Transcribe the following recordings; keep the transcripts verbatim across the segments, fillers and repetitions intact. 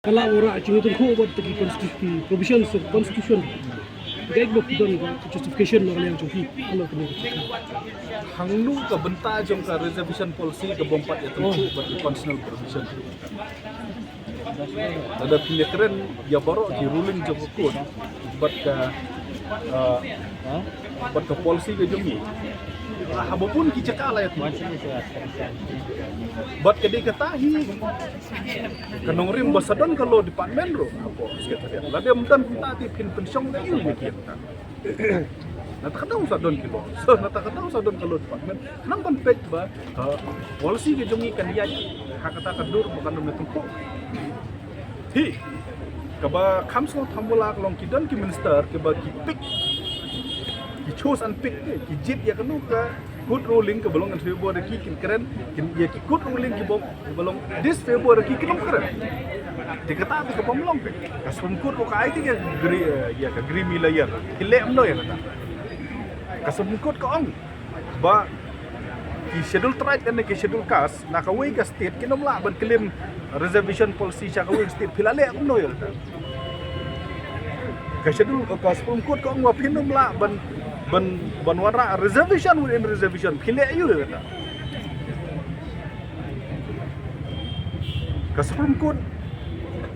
Ka la wanrah jingïathuhkhih bad ki constitution, provision of constitution. Ka ba phi don ka justification na ka liang jong phi. Ka la kane ka. Hangno ka bynta jong ka reservation policy ka bym pat ïathuhkhih bad ka constitutional provision. Lada phi ïakren ïa baroh ki ruling jong ka court bad ka, ah, bad ka policy ka jong ngi. Haba bun ki jaka la ïathuh. Bad ka dei kata hi ka nongrim ba sa don ka law department ruh hapoh secretariat. Lada ym don kumta te phin pynshong da ïu ïa ki. Na ta ka daw sa don ki law. So na ta ka daw sa don ka law department. Nang ban peit ba ka policy ka jong ngi kan ïaid ha kata ka dur ba kan ym ïathuhkhih. Hi, kaba kham sngewthuh mo la ka long ki don ki minister kiba ki pick, ki choose and pick, ki jied ïa kano ka court ruling kaba long in favor da ki, kin kren, kin ïa ki court ruling kiba, kiba long disfavor da ki, kin ym kren. Te kata te ka bym long phi. Ka Supreme Court ruh ka ai te ka gri-, eh, ïa ka grimy layer. Ki leh kumno ïa kata. Ka Supreme Court ka ong ba ki schedule tribe lane ki schedule caste na kawei ka state kin ym lah ban claim reservation policy sha kawei ka state, phi la leh kumno ïa kata. Ka schedule, ka Supreme Court ka ong ba phin ym lah ban, ban, ban wanrah reservation within reservation, phi leh ïa kata. Ka Supreme Court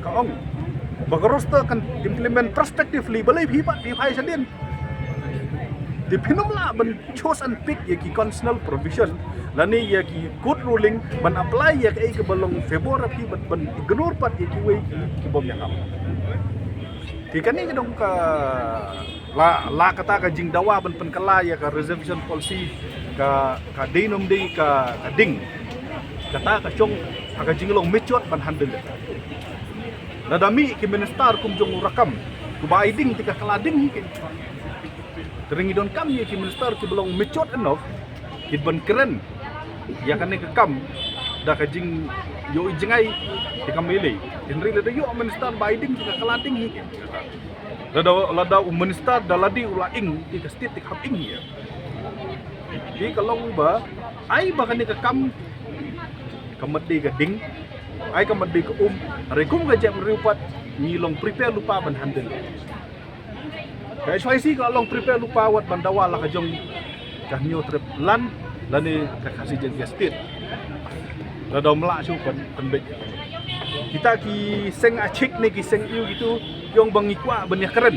ka ong ba ka roster kan implement prospectively, balei phi pat phi phai shadien. Te phin ym lah ban choose and pick ïa ki constitutional provision lane ïa ki court ruling ban apply ïa kaei kaba long favor phi, ban, ban ignore pat ïa kiwei ki, ki bym ïa kam. Te kane ka dei ka la, la kata ka jingdawa ban pynkylla ïa ka reservation policy ka, ka dei ne ym dei ka, ka ding. Kata ka shong ha ka jinglong matured ban handle. Lada mih ki minister kum jong u Rakkam, kiba ai ding te ka kylla ding hi ki. Te ngi donkam ïa ki minister kiba long matured enough, kin ban kren ïa kane ka kam da ka jingïohi jngai, te kam ïalei. Hynrei lada ïoh minister ba ai ding te ka kylla ding hi ki. Lada, lada u minister da lade u la ing, te ka state te ka hap ing hi. Te ka long ba ai ba kane ka kam ka mat dei ka ding, ai ka mat dei ka um, hynrei kum ka jaitbynriew pat ngi long prepare lypa ban handle. Ka H Y C ka long prepare lypa wat ban dawa la ka jong ka Hynñiewtrep Land lane ka Khasi Jaiñtia State. Lada ym lah shuh ban pynbeit. Kita ki seng Achik ne ki seng ïew kitu ki ong ba ngi kwah ban ïakren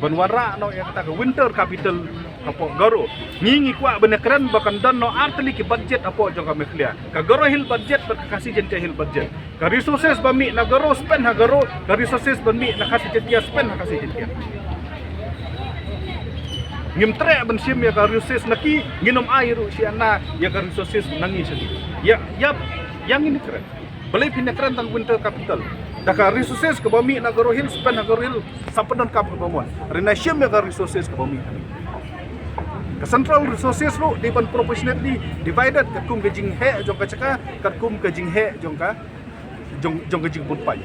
ban wanrah noh ïa kata ka winter capital hapoh Garo. Ngi, ngi kwah ban ïakren ba kan don noh ar tylli ki budget hapoh jong ka Meghalaya. Ka Garo Hill budget bad ka Khasi Jaiñtia Hill budget. Ka resources ba mih na Garo spend ha Garo, ka resources ba mih na Khasi Jaiñtia spend ha Khasi Jaiñtia. Ngim treh ban shim ïa ka resources na ki, ngin ym ai ruh shi ana ïa ka resources na ngi sha ki. Ïa, ïa, ïa ngin ïakren. Balei phin ïakren tang winter capital? Da ka resources kaba mih na Garo Hill spend ha Garo Hill, sa pyndonkam kaba mon. Hynrei na shim ïa ka resources kaba mih. Ka central resources ruh dei ban proportionately divided katkum ka jingheh jong ka jaka, katkum ka jingheh jong ka jong, jong ka jingbun paid.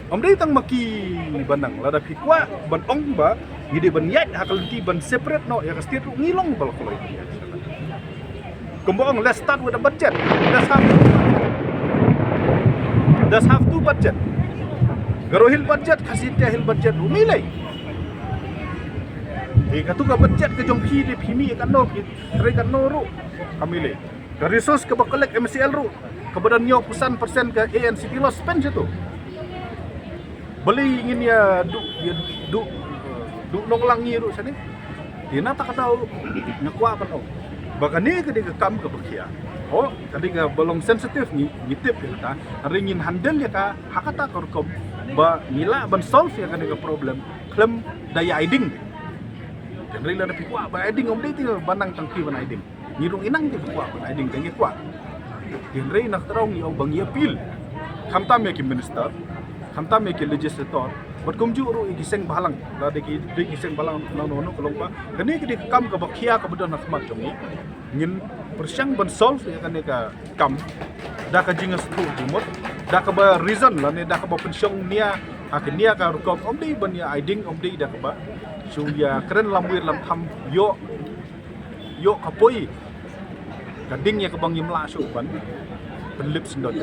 Ym dei tang ma ki ba nang, lada phi kwah ban ong ba ngi dei ban ïaid ha ka lynti ban separate noh ïa ka state ruh ngi long ba la kloi. Kumba ong, let's start with the budget. Let's have, let's have two budget. Garo Hill budget, Khasi Jaiñtia Hill budget ruh mih lei. Te katu ka budget ka jong phi dei phi mih katno, phi trei katno ruh ka mih lei. Ka resource kaba collect M C L ruh kaba don hynñiewphew san percent ka A N C T la spend shato. Balei ngin ïa duh, ïa duh, duh nonglang ngi ruh shane. Te na ta ka daw nga kwah ban ong ba kane ka dei ka kam kaba khia. Oh, ka dei kaba long sensitive, ngi, ngi tip ïa kata. Hynrei ngin handle ïa ka ha kata ka rukom ba ngi lah ban solve ïa kane ka problem khlem da ïa ai ding. Hynrei lada phi kwah ban ai ding, ym dei te ba nang tang phi ban ai ding. Ngi ruh ngi nang te kwah ban ai ding, te ngi kwah. Hynrei na ka daw ngi ong ba ngi appeal. Khamtam ïa ki minister, khamtam ïa ki legislator, bad kumjuh ruh ïa ki seng bhalang. Lada ki, dei ki seng bhalang nangno nangno ka long ba kane ka dei ka kam kaba khia kaba don ha khmat jong ngi. Ngin pyrshang ban solve ïa kane ka kam da ka jingsngewthuh jingmut, da kaba reason lane da kaba pynshong nia ha ka nia ka rukom, ym dei ban ïa ai ding, ym dei da kaba shu ïa kren lamwir lamtham ïoh, ïoh ka poi ka ding ïa kaba ngim lah shuh ban pynlip syndon.